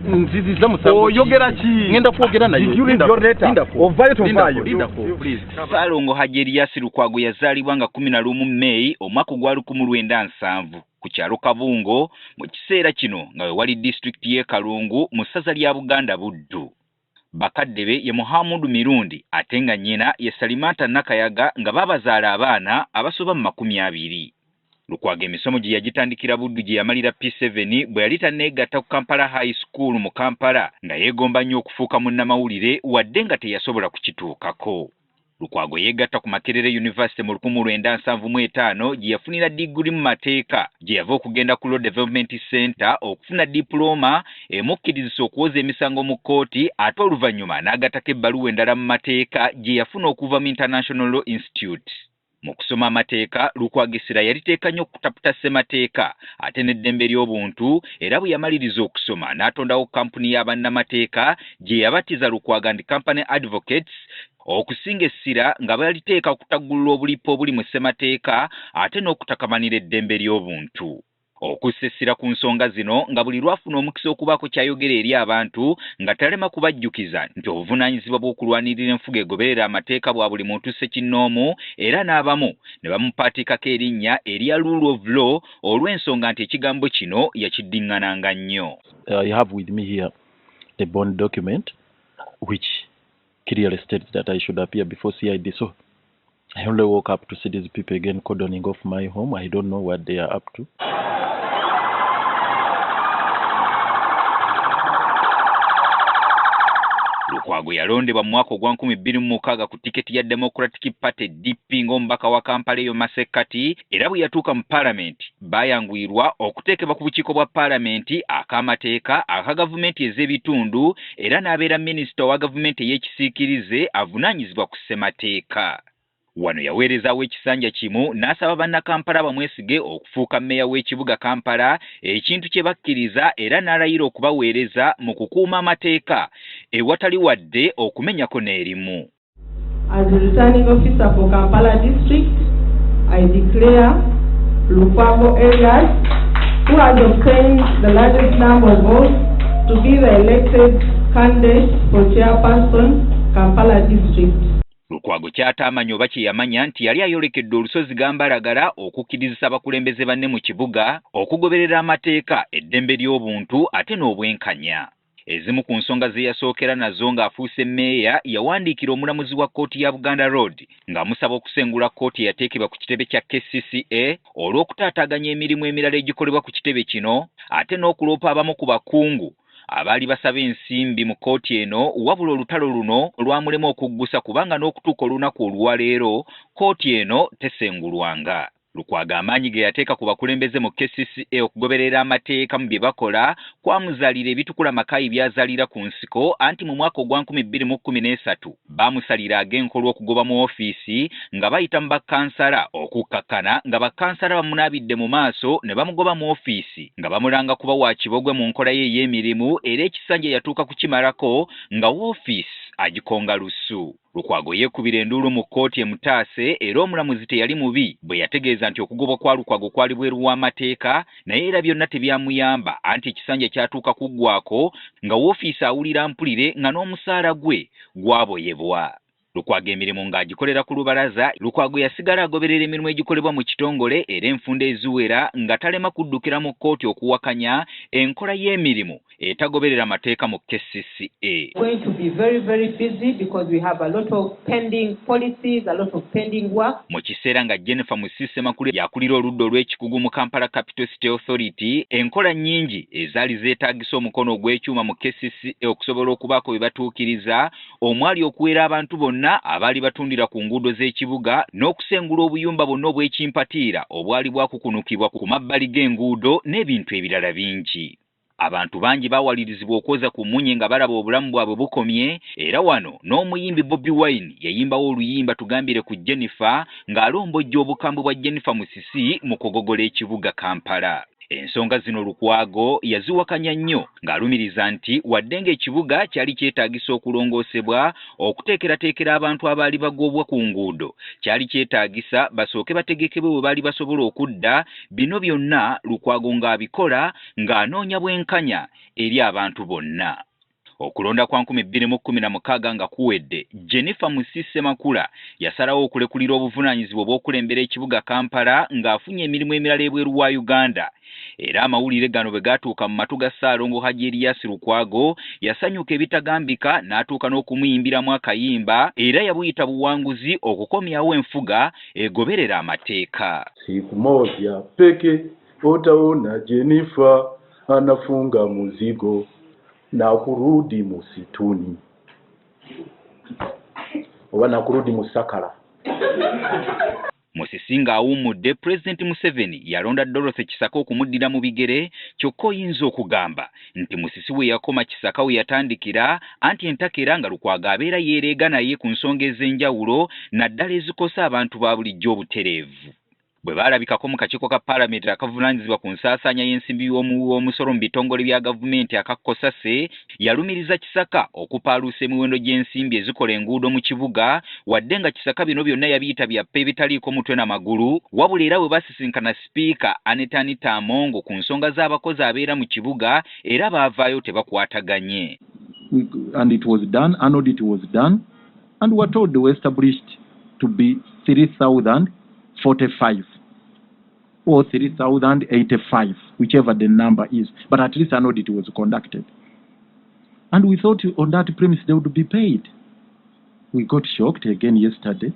Nziziza musango. Oyogera ki? Ngenda kwogera naye. Did you read your letter? Ovaayo tovaayo? Lindako, please. Ssaalongo Hajji Erias Lukwago yazaalibwa nga 11 May omwaka ogwa 1970 ku kyalo Kabungo mu kiseera kino nga we wali disitulikiti y'e Kalungu mu ssaza lya Buganda Buddu. Bakadde be ye Muhamudu Mirundi ate nga nnyina ye Salimata Nakayaga nga baabazaala abaana abasoba mu 20. Lukwago emisomo gye yagitandikira Buddu gye yamalira P7 bwe yali tanneegatta ku Kampala High School mu Kampala nga yeegomba nnyo okufuuka munnamawulire wadde nga teyasobola kukituukako. Lukwago yeegatta ku Makerere University mu 1975 gye yafunira diguli mu mateeka gye yava okugenda ku Law Development Center okufuna dipulooma emukkirizisa okuwoza emisango mu kkooti ate oluvannyuma n'agattako ebbaluwa endala mu mateeka gye yafuna okuva mu International Law Institute. Mu kusoma amateeka, Lukwago essira yaliteeka nnyo okutaputa ssemateeka ate n'eddembe ly'obuntu era bwe yamaliriza okusoma n'atondawo kkampuni ya bannamateeka gye yabatiza Lukwago and Company Advocates okusinga essira nga baliteeka okutaggulula obulipo obuli mu ssemateeka ate n'okutakamanira eddembe ly'obuntu. Okussa essira ku nsonga zino nga buli lw'afuna omukisa okubaako ky'ayogera eri abantu nga talema kubajjukiza nti obuvunaanyizibwa bw'okulwanirira enfuga egoberera amateeka bwa buli muntu ssekinnoomu era n'abamu ne bamupaatiikako erinnya erya Rule of Law olw'ensonga nti ekigambo kino yakiddiŋŋananga nnyo. I have with me here the bond document which clearly states that I should appear before CID. So I only woke up to see these people again cordoning off my home. I don't know what they are up to. Lukwago yalondebwa mu mwaka ogwa 2006 ku tiketi ya Democratic Party DP ng'omubaka wa Kampala eyo Masekkati era bwe yatuuka mu paalamenti baayanguyirwa okuteekebwa ku bukiiko bwa paalamenti ak'amateeka aka gavumenti ez'ebitundu era n'abeera minisita owa gavumenti ey'ekisiikirize avunaanyizibwa ku ssemateeka. Wano yaweerezaawo ekisanja kimu n'asaba bannakampala bamwesige okufuuka mmeeya w'ekibuga Kampala ekintu kye bakkiriza era n'alayira okubaweereza mu kukuuma amateeka ewatali wadde okumenyako n'erimu. As the returning officer for Kampala District, I declare Lukwago Erias, who has obtained the largest number of votes, to be the elected candidate for chairperson, Kampala District. Lukwago ky'ataamanya oba kye yamanya nti yali ayolekedde olusozi gambalagala okukkirizisa abakulembeze banne mu kibuga okugoberera amateeka, eddembe ly'obuntu ate n'obwenkanya. Ezimu ku nsonga ze yasookera nazo ng'afuuse mmeeya yawandiikira omulamuzi wa kkooti ya Buganda Road ng'amusaba okusengula kkooti eyateekebwa ku kitebe kya KCCA olw'okutaataaganya emirimu emirala egikolebwa ku kitebe kino ate n'okuloopa abamu ku bakungu abaali basaba ensimbi mu kkooti eno wabula olutalo luno lwamulema okuggusa kubanga n'okutuuka olunaku olwaleero kkooti eno tesengulwanga. Lukwago amaanyi ge yateeka ku bakulembeze mu KCCA okugoberera amateeka mu bye bakola kwamuzaalira ebitukula Makayi by'azaalira ku nsiko anti mu mwaka ogwa 2013 baamusalira ag'enkolwa okugoba mu ofiisi nga bayita mu bakkansala okukkakkana nga bakkansala bamunaabidde mu maaso ne bamugoba mu ofiisi nga bamulanga kuba wa kibogwe mu nkola ye ey'emirimu era ekisanja yatuuka kukimalako nga woofiisi agikonga lusu. Lukwago yeekubira enduulu mu kkooti emutaase era omulamuzi teyali mubi bwe yategeeza nti okugobwa kwa Lukwago kwali bweru w'amateeka naye era byonna tebyamuyamba anti ekisanja kyatuuka kuggwako nga woofiisi awulira mpulire nga n'omusaala gwe gwaboyebwa. Lukwago emirimu ng'agikolera ku lubalaza, Lukwago yasigala agoberera emirimu egikolebwa mu kitongole era enfunda eziwera nga talema kuddukira mu kkooti okuwakanya enkola y'emirimu etagoberera amateeka mu KCCA. Going to be very, very busy because we have a lot of pending policies, a lot of pending work. Mu kiseera nga Jennifer Musisi Ssemakula yakulira oludda olw'ekikugu mu Kampala Capital City Authority, enkola nnyingi ezaali zeetaagisa omukono ogw'ekyuma mu KCCA okusobola okubaako bye batuukiriza omwali okuwera abantu bonna abaali batundira ku nguudo z'ekibuga n'okusengula obuyumba bwonna obw'ekimpatiira obwali bwakukunukibwa ku mabbali g'enguudo n'ebintu ebirala bingi. Abantu bangi baawalirizibwa okwoza ku mmunye nga balaba obulamu bwabwe bukomye era wano n'omuyimbi Bobi Wine yayimbawo oluyimba tugambire ku Jennifer ng'alombojja obukambwe bwa Jennifer Musisi mu kugogola ekibuga Kampala. Ensonga zino Lukwago yaziwakanya nnyo ng'alumiriza nti wadde ng'ekibuga kyali kyetaagisa okulongoosebwa okuteekerateekera abantu abaali bagobwa ku nguudo, kyali kyetaagisa basooke bategekebwe bwe baali basobola okudda. Bino byonna Lukwago ng'abikola ng'anoonya bwenkanya eri abantu bonna. Okulonda kwa 2016 nga kuwedde, Jennifer Musisi Ssemakula yasalawo okulekulira obuvunaanyizibwa obw'okulembera ekibuga Kampala ng'afunye emirimu emirala ebweru wa Uganda. Era amawulire gano bwe gaatuuka mu matu ga Ssaalongo Hajji Erias Lukwago, yasanyuka ebitagambika n'atuuka n'okumuyimbiramu akayimba, era yabuyita buwanguzi okukomyawo enfuga egoberera amateeka. Siku moja peke utaona Jennifer anafunga muzigo na kurudi musituni oba na kurudi musakala. Musisi ng'awummudde, Pulezidenti Museveni yalonda Dorothy Kisaka okumuddira mu bigere, kyokka oyinza okugamba nti Musisi we yakoma Kisaka we yatandikira, anti entakera nga Lukwago abeera yeereega naye ku nsonga ez'enjawulo naddala ezikosa abantu ba bulijjo obutereevu. Bwe baalabikako mu kakiiko ka Paalamenti akavunaanyizibwa ku nsaasaanya y'ensimbi y'omuwi w'omusolo mu bitongole bya gavumenti aka COSASE, yalumiriza Kisaka okupaaluusa emiwendo gy'ensimbi ezikola enguudo mu kibuga, wadde nga Kisaka bino byonna yabiyita byappa ebitaliiko mutwe na magulu. Wabula era bwe basisinkana Sipiika Annet Anita Among ku nsonga z'abakozi abeera mu kibuga, era baavaayo tebakwataganye. And it was done, an audit was done, and we were told they were established to be 3,045 or 3,085, whichever the number is. But at least an audit was conducted. And we thought on that premise they would be paid. We got shocked again yesterday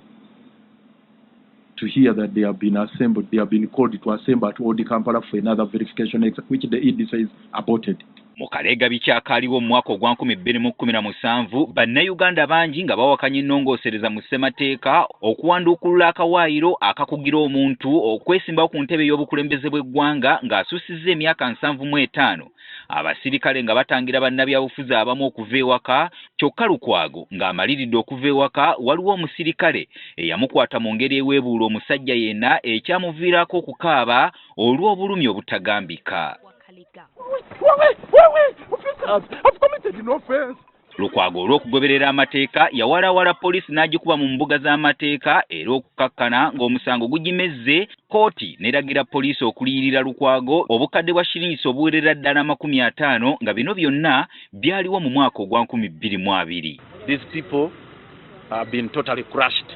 to hear that they have been assembled, they have been called to assemble at Old Kampala for another verification, which the ED says aborted. Mu kaleega bikyakaaliwo mu mwaka ogwa 2017, Bannayuganda bangi nga bawakanya ennongoosereza mu ssemateeka okuwanduukulula akawaayiro akakugira omuntu okwesimbawo ku ntebe y'obukulembeze bw'eggwanga ng'asussizza emyaka 75, abasirikale nga batangira bannabyabufuzi abamu okuva ewaka, kyokka Lukwago ng'amaliridde okuva ewaka, waliwo omusirikale eyamukwata mu ngeri eweebuula omusajja yenna, ekyamuviirako okukaaba olw'obulumi obutagambika. I've committed no offense. Lukwago olw'okugoberera amateeka yawalawala poliisi n'agikuba mu mbuga z'amateeka, era okukakkana ng'omusango gugimezze, kkooti n'eragira poliisi okuliyirira Lukwago obukadde bwa shiringisi obuwerera ddala 50, nga bino byonna byaliwo mu mwaka ogwa 2020. These people have been totally crushed.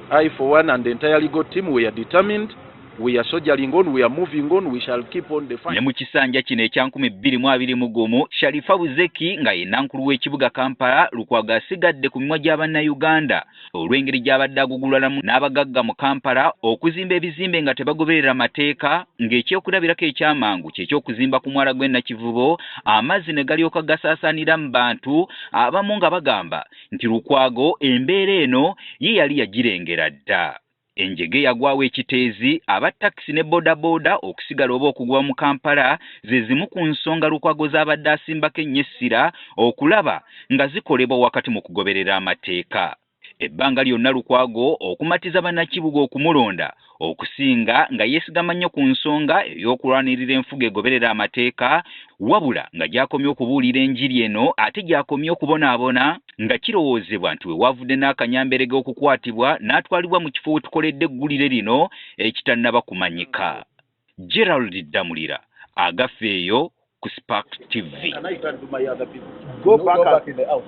I, for one, and the entire legal team, we are determined. We are soldiering on, we are moving on, we shall keep on the fight. Ne mu kisanja kino ekya 2021, Sharifa Buzeki nga ye nankulu w'ekibuga Kampala, Lukwago asigadde ku mimwa gy'Abannayuganda olw'engeri gy'abadde agugulanamu n'abagagga mu Kampala okuzimba ebizimbe nga tebagoberera mateeka, ng'ekyokulabirako ekyamangu kye ky'okuzimba ku mwala gw'e Nakivubo, amazzi ne galyoka gasaasaanira mu bantu abamu, nga bagamba nti Lukwago embeera eno ye yali yagirengera dda. Enjege yagwawo ekiteezi, aba takisi ne boodabooda okusigala oba okugwa mu Kampala ze zimu ku nsonga Lukwago z'abadde asimbako ennyo essira okulaba nga zikolebwa wakati mu kugoberera amateeka. Ebbanga lyonna Lukwago okumatiza bannakibuga okumulonda okusinga nga yeesigama nnyo ku nsonga ey'okulwanirira enfuga egoberera amateeka, wabula nga gy'akomye okubuulira enjiri eno ate gy'akomye okubonaabona, nga kirowoozebwa nti we waavudde n'akanyamberege okukwatibwa n'atwalibwa mu kifo we tukoledde eggulire lino ekitannaba kumanyika. Gerald Ddamulira, agafeeyo ku Spark TV. Can I turn to my other people? Go back, in the house.